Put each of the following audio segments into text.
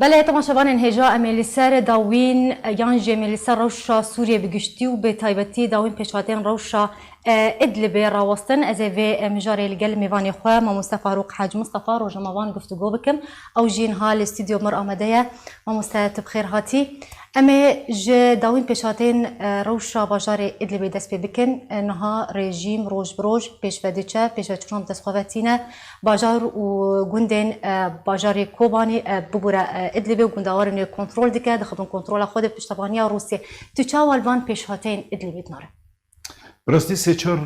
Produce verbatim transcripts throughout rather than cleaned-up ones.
Belê, temaşevanên hêja, em ê li ser dawîn, e, yan jî em ê li ser rewşa Sûriyê bi giştî û bi taybetî dawîn pêşhatên rewşa, e, Idlibê rawestin. Ez ê vê, e, mijarê li gel mêvanê xwe, mamoste Farûq Hec Mistefa, rojnamevan, guftûgo bikim. Ew jî niha li stûdyo mir amade ye. Mamoste, tu bi xêr hatî. Em ê ji dawîn pêşhatên, e, rewşa bajarê Idlibê dest pê bikin. E, niha rejîm roj bi roj pêş ve diçe, pêşveçûna bi dest xwe ve tîne. Bajar û gundên, e, bajarê Kobanê, e, bibûre, e, Idlibê û gundewarên wê kontrol dike, dixibin kontrola xwe de bi piştevaniya Rûsiyê. Tu çawa li van pêşhateyên Idlibê dinare? Bi rastî sê çar,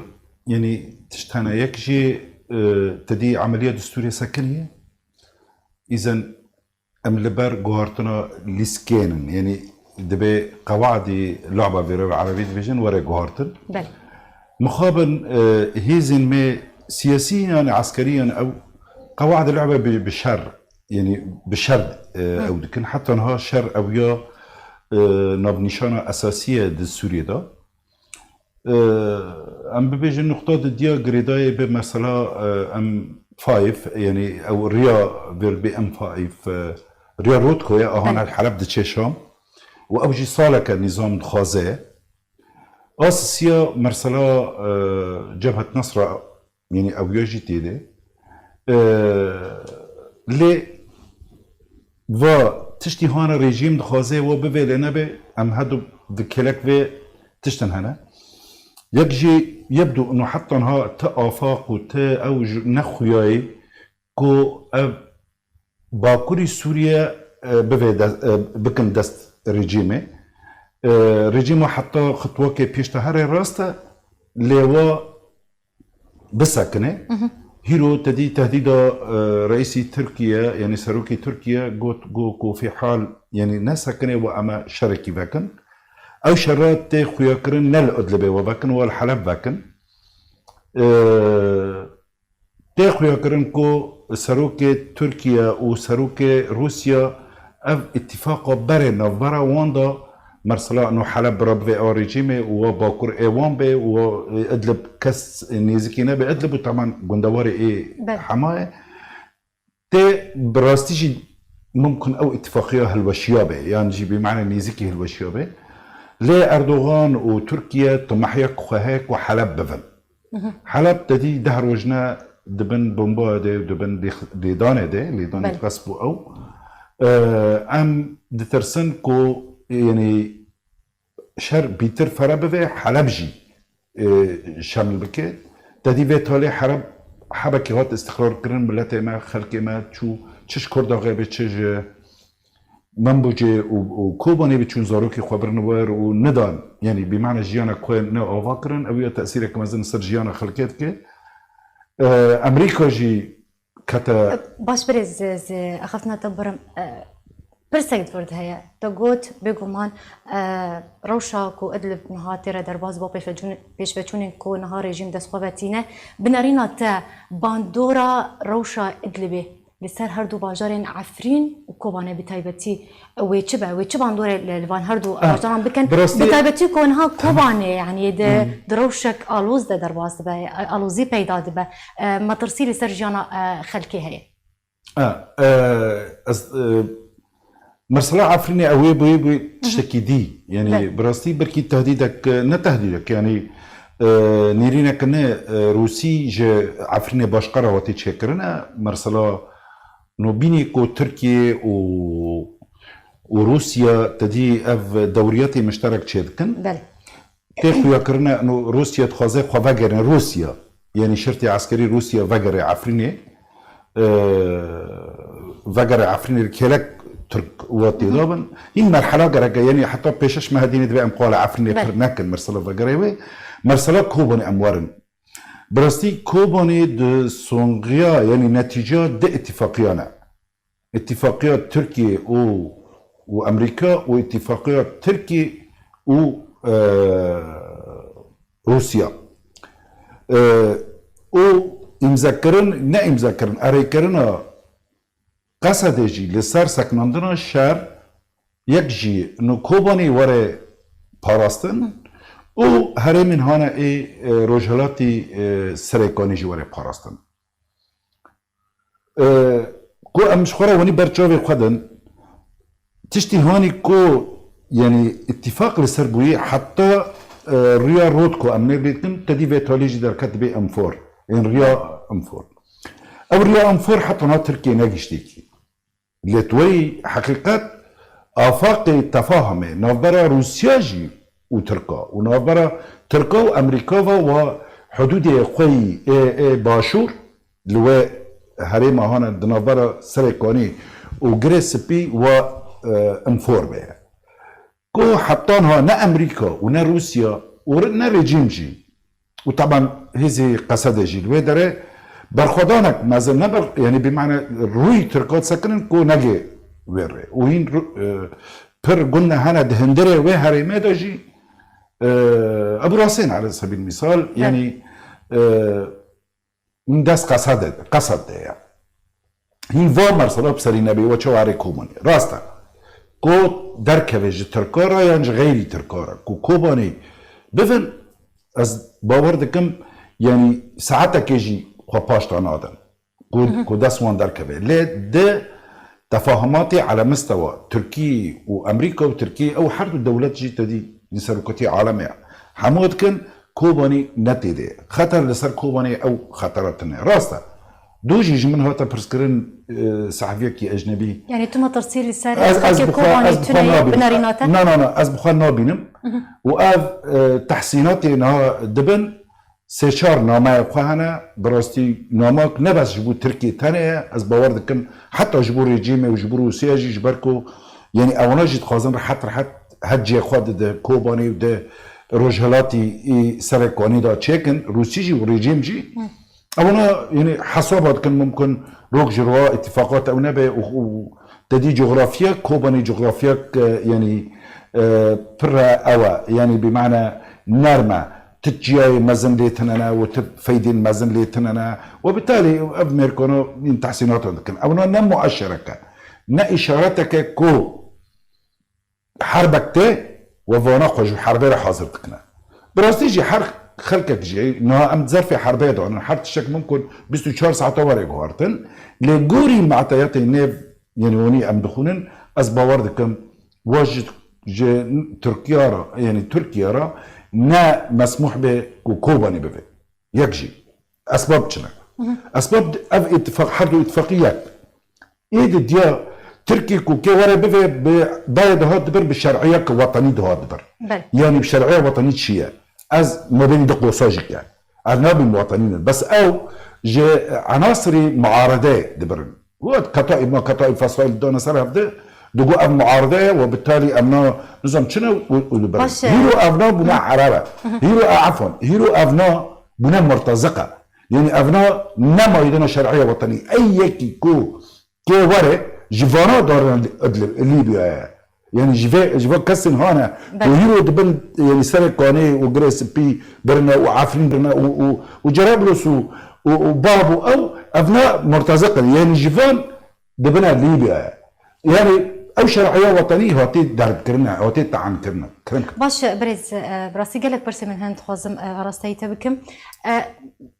yanî tişt hene. Yek jî, e, te dî emeliya destûrê sekiniye. Îzen em li ber guhartina lîskên in. Yanî dibê qewadî lu'ba vêre ve erebî dibêjin were guhartin. Belê. Mixabin, e, hêzên me siyasî yan eskerî yan ew qewadê lu'be bi, bi şer, yanî bi şer, e, Hı. ew dikin. Heta niha şer ew ya, e, navnîşana esasî ye di Sûriyê de. Ee, em bibêjin nuqta didiya girêdayê bi mesela, e, M five, yanî ew riya vêr bi M five, e, riya Rotkoyê ahan Belê. El Heleb diçe Şam û ew jî saleke nîzam dixwaze. Asisiya mesela, e, Cebhet Nasra, yanî ew ya jî tê de. Ee, lê va tiştî hane rejîm dixwaze we bivê lê nebe, em hedu di kelek vê tiştin hene. Yek jî yebdu û heta niha ti afaq û ti ew ji nexuyayî ku ev Bakurî Sûriye, e, bivê de, e, bikin dest rejîmê. E, rejîma heta xitwekê pêş te here rast e, lê wa bisekine. Hı hı. Hîro te dî tehdîda, e, reîsî Tirkiye, yanî serokê Tirkiye got, got ku fîhal, yanî nesekine we em ê şerekî vekin. Ew şera tê xuyakirin ne li Idlibê we vekin, we li Heleb vekin. E, Tê xuyakirin ku serokê Tirkiye û serokê Rûsya ev îtîfaqa berê navbera wan de, mesela no Heleb bira bivê a rejîmê û wa Bakur ê wan bê û wa Idlib kes nêzikî nebe Idlib û teman gundewarê ê Belê. Hema ye. Tê bi rastî jî mimkun ew îtifaqiya hilweşiya be, yan jî bi mane nêzîkî hilweşiya be. Lê Erdogan û Tirkiye temahiya ku xwe heye ku Heleb bivin. Mhm. Heleb te dî deh roj ne dibin bombaya de, dibin lê-, lêdanê de, lêdanê Belê. Xesp û ew. Ee, em ditirsin ku, yanî, şer bîtir fere bive, Heleb jî, e, şemil bike. Te dî vê talê Heleb hebekî hat îstiqrar kirin, miletê me, xelkê me çû, çi ji Kurdaxê be, çi ji Menbûcê û, û Kobanê be çûn zarokê xwe birin wir û nidan, yanî bi mane jiyana xwe ne ava kirin, ew ya tesîreke mezin li ser jiyana xelkê dike. E, Amerîka jî kete Baş birêz, ez, ez axaftina te birim. E, pirsek di vir de heye. Te got, bêguman, e, rewşa ku Idlib niha tê re derbas bo pêşveçûn-, pêşveçûnên ku niha rejîm dest xwe ve tîne, bi nerîna te bandora rewşa Idlibê li ser her du bajarên Efrîn û Kobanê bi taybetî, e, wê çi be? Wê çi bandorê li, li van her du Ah, bajaran bikin? bi rastî Bi taybetî ku niha Kobanê, yanî di, Hmm. di rewşek aloz de derbas dibe, e, alozî peyda dibe. E, metirsî li ser jiyana, e, xelkê heye. E, e, ez, e, mesela Efrînê ew ê bûyê bûyê tiştekî dî. Yanî Belê. bi rastî belkî tehdîdek, e, ne tehdîdek, yanî, e, nêrînek ne, e, Rûsî ji Efrînê başqe re hatî çêkirine. Mesela no bînî ku Tirkiye û, û Rûsya te dî ev dewriyatê mişterek çêdikin. Belê. Tê xuya kirine, no Rûsya dixwaze xwe vegerîne Rûsya. Yanî şirtê eskerî Rûsya vegere Efrînê. Ee, vegere Efrînê kêlek Tirk wa têda bin. Hîn merhela gereke, yanî heta pêşeş mehe dînê divê em qala Efrînê Belê. pir nekin, mersela vegere wê. Mersela Kobanê em werin. Bi rastî Kobanê di songiya, yanî netîca di îtîfaqiya ne. Îtîfaqiya Tirkiye û, û Amerîka û îtîfaqiya Tirkiye û, e, Rûsya. E, û îmzekirin, ne îmzekirin, erêkirina Qesedê jî li ser sekinandina şer yek jî no Kobanê were parastin û herêmên hane ê, e, Rojhilatî, e, Serêkanê jî were parastin. E, ku em ji xwe re wenî ber çavê xwe din, Tiştî hanî ku, yanî, îtîfaq li ser bûyî, heta, e, riya rot ku em nêvê dikin, tedî vê talî jî derket dibê enfor. Ên riya enfor. Ew riya enfor heta niha Tirkiye negihiştî kî. Lê tu werî heqîqet, afaqê tefahumê navbera Rûsya jî û Tirka û navbera Tirka û Amerîka ve wa hudûdê xwe yî ê, ê başûr li wê herêma hane di navbera Serê Kanî û Girê Spî wa, e, enfor be. Ku heta niha ne Amerîka û ne Rûsya û ne rejîm jî û taban hêzê Qesedê jî li wê derê berxwedanek mezin ne ber, yanî bi mane rûyî Tirka disekinin ku negê wê rê. Û hîn ru-, e, pir gund hene di hundirê wê herêmê de jî, e, ebu rastên ele sebîl mîsal, Evet. yanî, e, Min dest qesed, qesed de ye. Hîn va mersela bi serî nebê, we çawa erê Kobanê. Rast e. Ku derkeve ji Tirka re yan ji xeyrî Tirka re. Ku Kobanê bivin, ez bawer dikim, yanî saetekê jî xwe paş de nadin. Ku, ku dest wan derkeve. Lê di tefahumatê ele mistewa Tirkî û Amerîka û Tirkî ew her du dewlet jî tedî li serokatî alemê ye. Hemû dikin Kobanî ne tê de. Xeter li ser Kobanê ew xetera tune. Rast e. Dû jî ji min hate pirskirin, e, sehfiyekî ecnebî. Yanî tu metirsî li ser Ez, ez xelkê bi xwe, Kobanî ez bi xwe tune ye, nabînim. Binerîna te? Na, na, na, ez bi xwe nabînim. Û ev, e, tehsînatê niha dibin, sê çar nameyê xwe hene, bi rastî namak ne bes ji bo Tirkiyê tenê ye, ez bawer dikim, heta ji bo rejîmê û ji bo Rûsya jî, ji ber ku, yanî ewana jî dixwazin rehet rehet her cihê xwe di, di Kobanê û di rojhilatî ê Serê Kanî de çêkin, Rûsî jî û rejîm jî. Ewana, yanî hesaba dikin mumkin rok ji roha îtîfaqat ew nebe û, û tedî coxrafya, Kobanê coxrafyak, e, yanî, e, pir e ew e, yanî bi mane nerm e. Ti çiyayê mezin lê tine ne û ti feydên mezin lê tine ne. We bi talî ev mêrkano yên tehsînatan dikin. Ewna ne mueşerek e, ne îşareteke ku herbek tê we vana xwe ji herbê re hazir dikine. Bi rastî jî her xelkek jî niha em di zerfê herbê de ne, her tiştek mimkun bîst û çar saeta were guhartin. Lê gorî meteyatê nêv, yanî wanî em dixwînin, ez bawer dikim, we ji, ji Tirkiya re, yanî Tirkiye re ne mesmûh be ku Kobanê bibe. Yek jî. Esbab çi ne? Esbab ev îtifaq, her du îtifaqî yek. Ê di diya Tirkî ku kê were bive bi dayê dihat dibir, bi şer'iyeke wetenî dihat dibir. Belê. Yanî bi şer'iya wetenî çi ye? Ez mabênî di qosa jî ke. Ez nabîm wetenî ne. Bes ew ji enasirî muaredeyê dibirin. Wet ketaîb ma ketaîb fesaîl dane ser hevdi, digo ev muarede ye, we bi talî evna nizam çi ne û, û dibirin. Baş e. Hîro evna bûne erebe. Hîro, e, efwan, hîro evna bûne murteziqe. Yanî evna ne maydena şer'iya wetenî. Ey yekî ku kê were ji vana darine Idlib, Lîbyayê. Yanî ji vê, ji vê kesên hane. Belê. Û hîro dibin, yanî Serê Kanê û Girê Spî birine û Efrîn birine û, û, û Cerablos û, û, û Bab û ew, evna murteziq in. Yanî ji van dibine Lîbyayê. Yanî ew şer'iya wetenî hatî derbkirine, hatî te'ankirine. Kirin. Baş e, birêz, e, bi rastî gelek pirsê min hene dixwazim, e, arasteyî te bikim. E,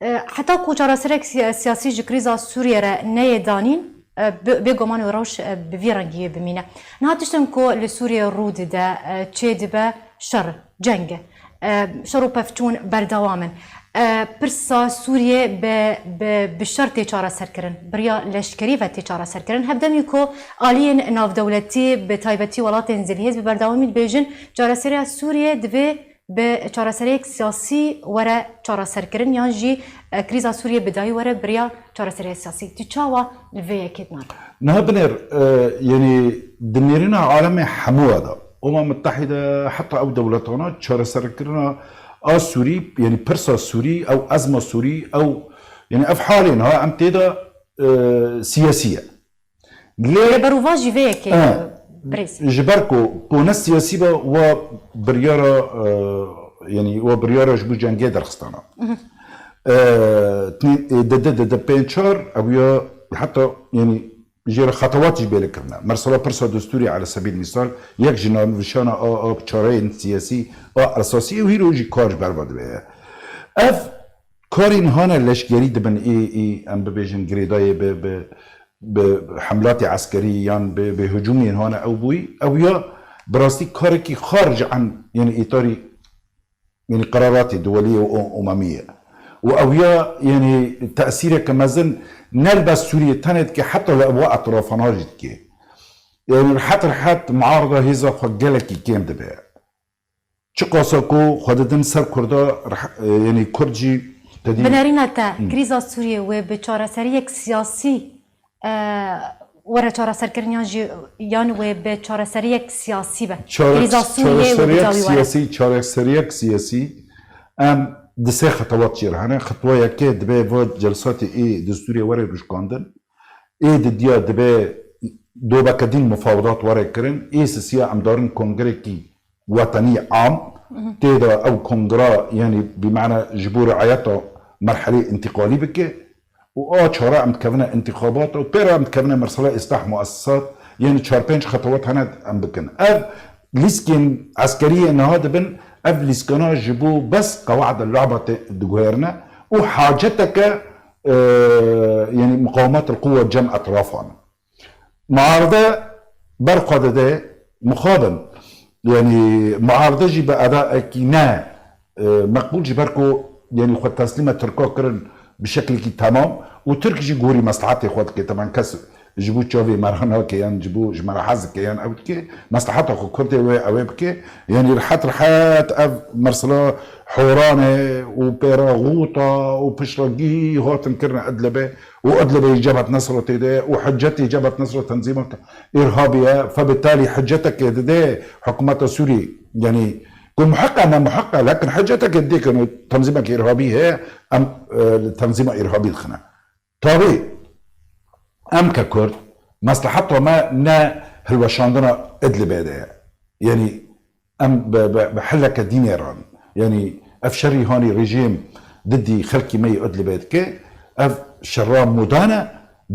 e, heta ku çareserek siya-, siyasî ji krîza Sûriyê re neyê danîn, e, bi-, bêguman wê rewş, e, bi vî rengî bimîne. Niha tiştên ku li Sûriyê rû dide, e, çê dibe şer, ceng e. E, şer û pevçûn berdewam in. E, pirsa Sûriyê bi, bi, bi şer tê çareserkirin, bi riya leşkerî ve tê çareserkirin. Hevdemî ku aliyên navdewletî, bi taybetî welatên zilhêz bi berdewamî dibêjin, çareseriya Sûriyê divê bi çareseriyek siyasî were çareserkirin, yan jî, e, krîza Sûriyê bi dayî were bi riya çareseriya siyasî. Tu çawa li vê yekê dinanî? Niha binêr, e, yanî di nêrîna alemê hemû de, Umem Mutehîde, heta ew dewletana çareserkirina a Sûrî, yanî pirsa Sûrî, ew ezma Sûrî, ew, yanî ev halê niha em tê de, e, siyasî ye. Lê Lê berovajî vê yekê, Ha. birêz. Ji ber ku, ku ne siyasî be, wa biryara, e, yanî wa biryara ji bo cengê derxistana. E, tnî, e, di di, di di, pênc çar, ew ya heta, yanî jê re xetewat jî bêle kirine. Mesela pirsa destûrî, ele sebîl mîsal, yek ji navnîşana a, a çareyên siyasî, a esasî û hîro jî kar ji ber ve dibe ye. Ev karên hane leşkerî dibin, ê, ê, em bibêjin girêdayê bi, bi, bi hemlatê eskerî yan bi, bi hicûmên hane ew bûyî, ew ya bi rastî karekî xarij an, yanî îtarî, yanî qeraratê duwelî û umemî ye. Û ew ya, yanî tesîreke mezin ne li bes Sûriyê tenê dike, heta li ewa etrafan jî dike. Yanî rehet rehet muarada hêza xwe gelekî kêm dibe. Çiqasa ku xwe didin ser Kurda, reh-, e, yanî Kurd jî tedî Binerîna te, Hı. krîza Sûriyê wê bi çareseriyek siyasî, e, were çareserkirin yan jî, yan wê bi çareseriyek siyasî be? Çare-, Krîza Sûriyê wê bi çareseriyek dawî were? siyasî, çareseriyek siyasî, em di sê xetewat çêr hene. Xetwa yekê dibe va celsatê ê destûrê were rûşkandin. Ê didiya dibe dobeke din mufawedat were kirin. Ê sisiya em darin kongrekî wetenî am. Tê de ew kongra, yanî bi mane ji bo riayeta merhelê întîqalî bike û a çara em dikevine întîxabat û pê re em dikevine mersela îslah muessesat, yanî çar pênc xetewat hene em bikin. Ev lîskên eskeriyê niha dibin, ev lîskana ji bo bes qewaida laba tê diguherine û haceteke, e, yanî muqawemat el quwa cem etrafan. Muaride ber xwe dide mixabin. Yanî muaride jî bi edaekî ne, e, meqbûl ji ber ku yanî xwe teslîme Tirka kirin bi şeklekî temam û Tirk jî gorî meslehetê xwe dike. Teban kes ji bo çavê me re nake yan ji bo ji me re hez dike yan ew dike. Mesleheta xwe Kurdê wê ew ê bike. Yanî rehet rehet ev mersela Horanê û pêra Xûta û piştre gî hatin kirine Idlibê. û Idlibê yî Cebhet Nesro tê de û hicetê Cebhet Nesro tenzîmeke îrhabî ye. Febitalî hicetekê dide hikûmeta Sûrî, yanî ku muhiq e ne muhiq e, lekin hicetekê dide ku tenzîmeke îrhabî heye, em, e, li tenzîma îrhabî dixine. Tabî, em ke Kurd, mesleheta me ne hilweşandina Idlibê de ye. Yanî, Em bi, bi, bi heleke dînê re in. Yanî ev şerî hanî rejîm didî xelkî me yê Idlibê dike. Ev şerra modane,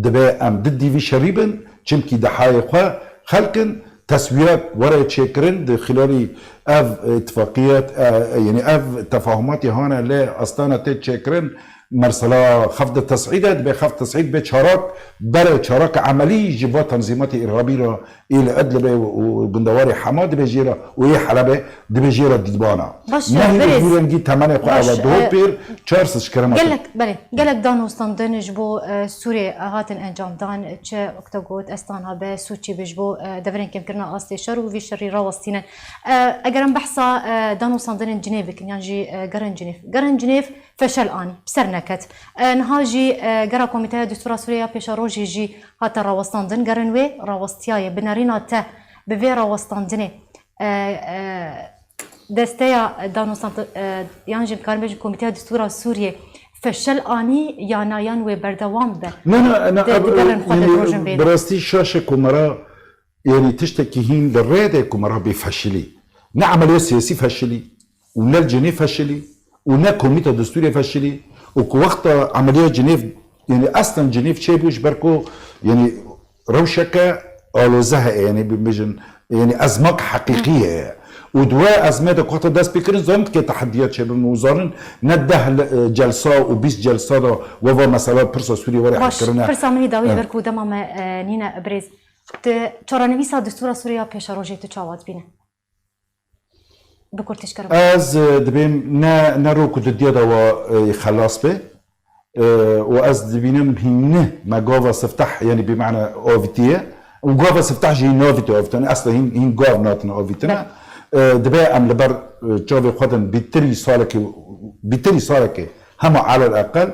dibe em didî vî şerî bin, çimkî dehayê xwe xelk in, teswiyek were çêkirin, di xilalî ev îtifaqiyet, e, e, yanî ev tefahumatî hane lê Astana tê çêkirin, mersela xeft de tesîd e, dibe xeft tesîd be çarak, bere çaraka emelî ji va tenzîmatê îrhabî re ê li Idlibê û, û gundewarê Hema dibe jê re û yê Helebê dibe jê re dîdbana. Baş e, Nehî û birêz. Dûrengî temenê xwe Baş, eva duho e, pêr çar sed şikere me Gelek, belê, gelek danûstandin ji bo, e, Sûrê hatin encamdan, çi wekte got, Astana be, Sûçî be ji bo, e, deverên kêmkirina astê şer û vî şerî rawestînin. E, eger em behsa, e, danûstandinên Cinêv bikin, yan jî, e, gerin Cinêv. Gerin Cinêv, feşel anî, bi ser neket. E, niha jî, e, gera Komîteya Destûra Sûriyê ya Pêşerojê jî hate rawestandin. Gerin wê rawestiyaye. Bi nerîna te, bi vê rawestandinê, e, e, desteya danûstand-, e, yan jî dikarin bêjin Komîteya Destûra Sûriyê feşel anî ya na yan wê berdewam be? Ne, ne, ne, Di, ev, digerin xwe yanî, de rojin bê. Bi rastî şaşe ku me re, yanî tiştekî hîn li rê de ku me re bê feşilî. Ne emeliya siyasî feşilî, û ne li Cinêv feşilî û ne Komîta Destûrê feşilî û ku wexta emeliya Cinêv, yanî eslen Cinêv çêbû ji ber ku, yanî rewşeke aloze heye, yanî bibêjin, yanî ezmak heqîqî heye. Û di we ezmê de ku wexta dest pê kirin, zanin dike tehediya çêbin û zanin ne deh li, e, celsa û bîst celsa de we va mesela pirsa Sûriyê were Baş, hekirine. Pirsa min î dawî Evet. ber ku dema me, e, nîne birêz. Di çarenivîsa Destûra Sûriyê ya Pêşerojê tu çawa dibîne? Bi kurtî ji kere Ez, e, dibêm ne, ne ro ku didiya de wa, e, xelas be. E, û ez dibînim hîn nih me gava sifteh, yanî bi mane avîtiye. Û gava sifteh jî navîte avîtine. Esla hîn, hîn gav natine avîtine. E, dibe em li ber, e, çavê xwe din bîtirî salekê, bîtirî salekê hema elel eqel.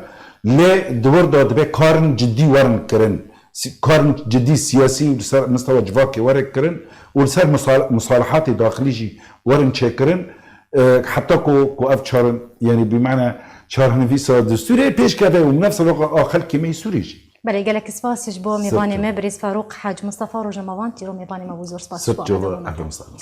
Lê di wir de dibe karin cidî werin kirin. Si-, karin cidî siyasî û li ser mistewa civakê were kirin û li ser misal-, misalihatê daxilî jî werin çêkirin. E, heta ku, ku ev çarin, yanî bi mane çarenivîsa destûrê pêş keve û nefsa a xelkê me yê Sûrî jî. Belê, gelek spas ji bo mêvanê Sirtu. me, birêz Farûq Hec Mistefa, rojnamevan, tîro mêvanê me bû, zor spas ji Sirtu bo ev cova, dema me. Ekrem Sami.